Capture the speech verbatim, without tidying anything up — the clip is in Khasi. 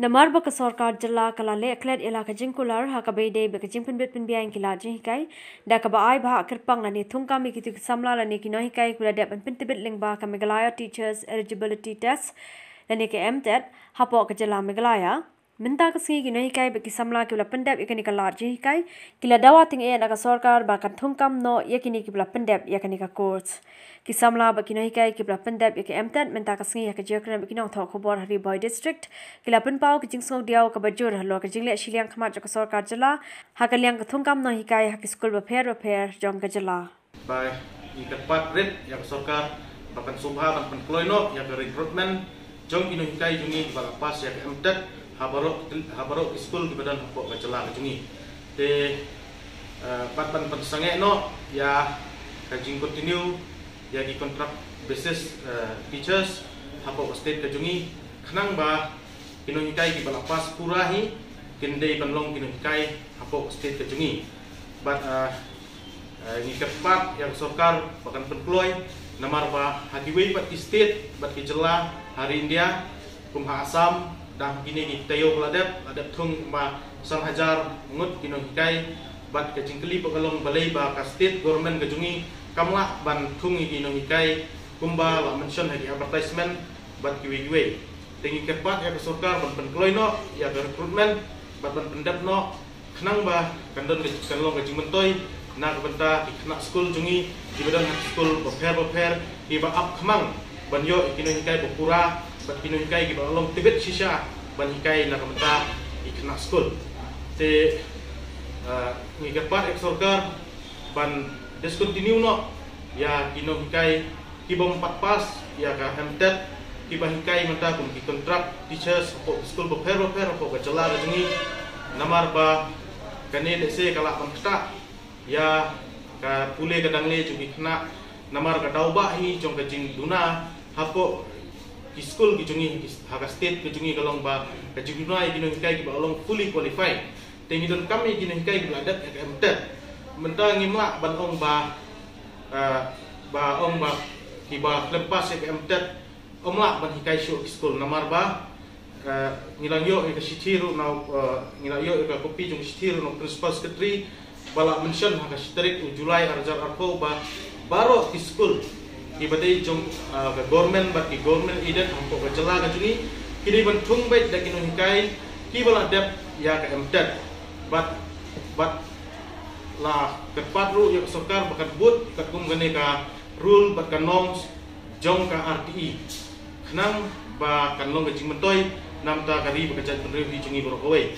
Namar ba ka sorkar jylla ka la leh klet ïa la ka jingkular ha kaba ïadei bad ka jingpynbit pynbiang ki lad jinghikai, da kaba ai bhah kyrpang lane thungkam ïa kito ki samla lane ki nonghikai kiba la dep ban pyntbit lyngba ka Meghalaya Teachers Eligibility Test lane ka MTET hapoh ka jylla Meghalaya. Mynta ka sngi ki nonghikai bad ki samla kiba la pyndep ïa kane ka lad jinghikai ki la dawa tyngeh na ka sorkar ba kan thungkam noh ïa kine kiba la pyndep ïa kane ka course. Ki samla bad ki nonghikai kiba la pyndep ïa ka MTET mynta ka sngi ha ka jingïakren bad ki nongthoh khubor ha Ri Bhoi District ki la pynpaw ka jingsngewdiaw kaba jur halor ka jingleh shiliang khmat jong ka sorkar jylla ha ka liang ka thungkam nonghikai ha ki skul bapher bapher jong ka jylla. Ba ngi kyrpad rit ïa ka sorkar ba kan sngewbha ban pynkloi noh ïa ka recruitment jong ki nonghikai jong ngi kiba la pass ïa ka MTET ha baroh, ha baroh ki skul kiba don hapoh ka jylla ka jong ngi. Te, eh, pat ban pynsangeh noh ïa ka jingcontinue ïa ki contract basis, eh, teachers hapoh ka state ka jong ngi, khnang ba ki nonghikai kiba la pass pura hi kin dei ban long ki nonghikai hapoh ka state ka jong ngi. Bad, eh, eh, ngi kyrpad ïa ka sorkar ba kan pynkloi, namar ba ha kiwei pat ki state bad ki jylla ha ri India, kum ha Assam, da ha kine ki taïew ba la dep, la dep thung kumba san hajar ngut ki nonghikai, bad ka jingkylli pat ka long balei ba ka state government ka jong ngi kam lah ban thung ïa ki nonghikai kumba la mention ha ki advertisement bad kiwei kiwei. Te ngi kyrpad ïa ka sorkar ban pynkloi noh ïa ka recruitment bad ban pyndep noh, khnang ba kan don, kan long ka jingmyntoi na ka bynta ki khynnah skul jong ngi kiba don ha ki skul bapher bapher kiba ap khmang ban ïoh ïa ki nonghikai ba pura bad ki nonghikai kiba long tbit shisha ban hikai na ka bynta ki khynnah skul. Te, eh, ngi kyrpad ïa ka sorkar ban discontinue noh ïa ki nonghikai kibym pat pass ïa ka MTET, kiba hikai mynta kum ki contract teachers hapoh ki skul bapher bapher hapoh ka jylla ka jong ngi. Namar ba kane lehse ka lah ban ktah ïa ka pule ka dangle jong ki khynnah, namar ka daw bah hi jong ka jingduna hapoh ki skul ki jong ngi ha ka state ka jong ngi ka long ba ka jingduna ïa ki nonghikai kiba long fully qualified. Te ngi donkam ïa ki nonghikai kiba la dep ïa ka MTET. Mynta ngim lah ban ong ba, eh, ba ong ba kiba khlem pass ïa ka MTET ym lah ban hikai shuh ki skul, namar ba, eh, ngi la ïoh ïa ka shithi ruh na, eh, ngi la ïoh ïa ka copy jong ka shithi ruh na u Principal Secretary ba la mention ha ka shi tarik u July ar hajar arphew ba baroh ki skul kiba dei jong, eh, ka government bad ki government aided hapoh ka jylla ka jong ngi ki dei ban thung beit da ki nonghikai kiba la dep ïa ka MTET. Bad, bad la kyrpad ruh ïa ka sorkar ba kan bud katkum kane ka rule bad ka norms jong ka RTE, khnang ba kan long ka jingmyntoi na ka bynta ka ri bad ka jaitbynriew hi jong ngi baroh kawei.